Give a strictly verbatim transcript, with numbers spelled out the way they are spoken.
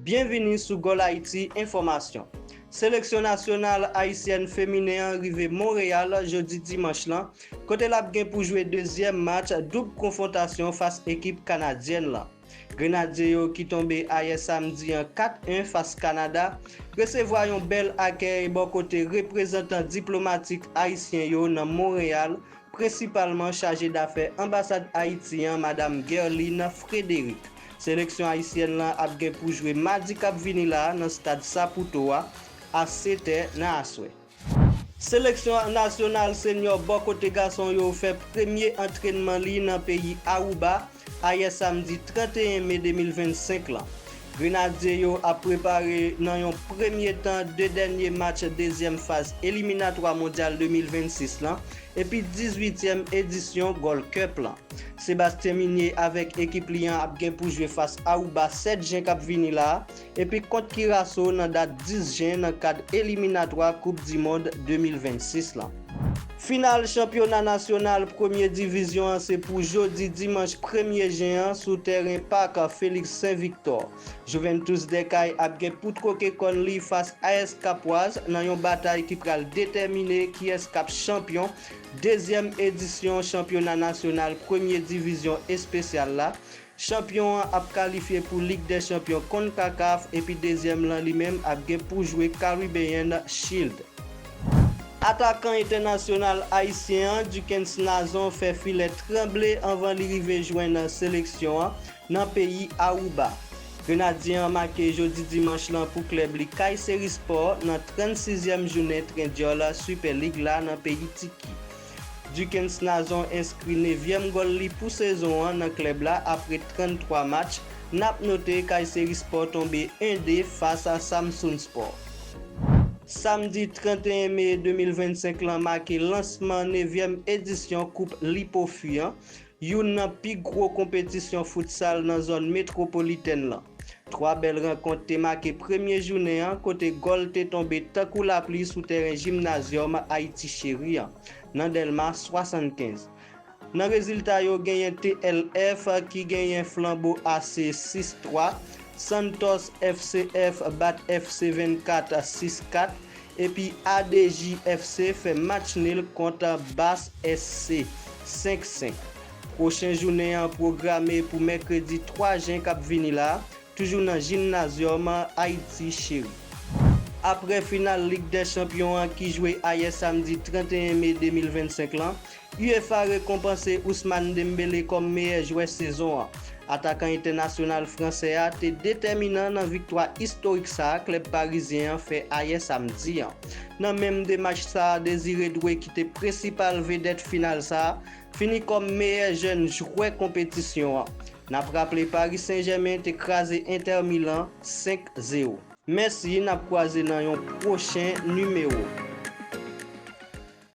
Byenvini sou Goal Haiti Enfòmasyon. Seleksyon nasyonal ayisyèn feminen an rive Monreyal jodi dimanch lan, kote l ap gen pou jwe dezyèm match doub konfwontasyon fas ekip kanadyèn lan. Grenadye yo ki tonbe ayè samdi an kat en fas Kanada, resevwa yon bèl akèy bò kote reprezantan diplomatik ayisyen yo nan Monreyal, prensipalman chaje dafè anbasad Ayiti an, Madam Guerline Frédéric. Seleksyon ayisyèn lan ap gen pou jwe madi k ap vini la a nan stad Saputo a, a sèt è nan aswè. Seleksyon nasyonal senyò bò kote gason yo fè premye antrènman li nan peyi Aruba ayè samdi trannteyen me de mil vennsenk lan. Grenadye yo ap prepare nan yon premye tan de dènye match dezyèm faz eliminatwa mondyal de mil vennsis lan epi dizuityèm edisyon Gold Cup lan. Sebastien Migné avèk ekip li an ap gen pou jwe fas Aruba sèt jen k ap vini la a, epi kont Kiraso nan dat dis jen nan kad eliminatwa Koup di Mond de mil vennsis lan. Final chanpyona nasyonal premye divizyon an se pou jodi dimanch premye jen an sou tèren pak Félix Saint Victor. Juventus Decay ap gen pou twoke kòn li fas A S Capoise nan yon batay ki pral detèmine kiyès k ap chanpyon dezyèm edisyon chanpyona nasyonal premye divizyon espesyal la. Chanpyon an ap kalifye pou Lig dè Chanpyon Concacaf epi dezyèm lan li menm ap gen pou jwe Caribbean Shield. Atakan entènasyonal ayisyen an, Duckens Nazon, fè filè tranble anvan li rive jwenn seleksyon an nan peyi Aruba. Grenadye an make jodi dimanch lan pou klèb li Kayseri Sport nan trannsizyèm jounen Trendyol Super League la nan peyi Tiki. Duckens Nazon enskri nevyèm gòl li pou sezon an nan klèb la apre tranntwa match. N ap note Kayseri Sport tonbe en de fas a Samsun Sport. Samdi trannteyen me de mil vennsenk lan make lansman nevyèm edisyon Koup Lipofi an, youn nan pi gwo konpetisyon futsal nan zòn metwopolitèn lan. Twa bèl rankont te make premye jounen an, kote gòl te tonbe tankou lapli sou tèren Jimnazyòm Ayiti Cheri an, nan Dèlma swasannkenz. Nan rezilta yo, genyen T L F ki genyen flanbo ase sis twa, Santos F C F bat F C vennkat sis kat, epi A D J F C fè match nil kont Bas S C senk senk. Pwochen jounen an pwograme pou mèkredi twa jen k ap vini la, toujou nan Jimnazyòm Ayiti Cheri. Apre final Lig dè Chanpyon an ki jwe ayè samdi trannteyen me de mil vennsenk lan, UEFA rekonpanse Ousmane Dembélé kòm meyè jwè sezon an. Atakan entènasyonal fransè a te detèminan nan viktwa istorik sa a klèb parizyen an fè ayè samdi an. Nan menm demach sa a, Désiré Doué ki te prensipal vedèt final sa a, fini kòm meyè jèn jwè konpetisyon an. N ap raple Paris Saint-Germain te kraze Inter Milan senk zewo. Mèsi, n ap kwaze nan yon pwochen nimewo.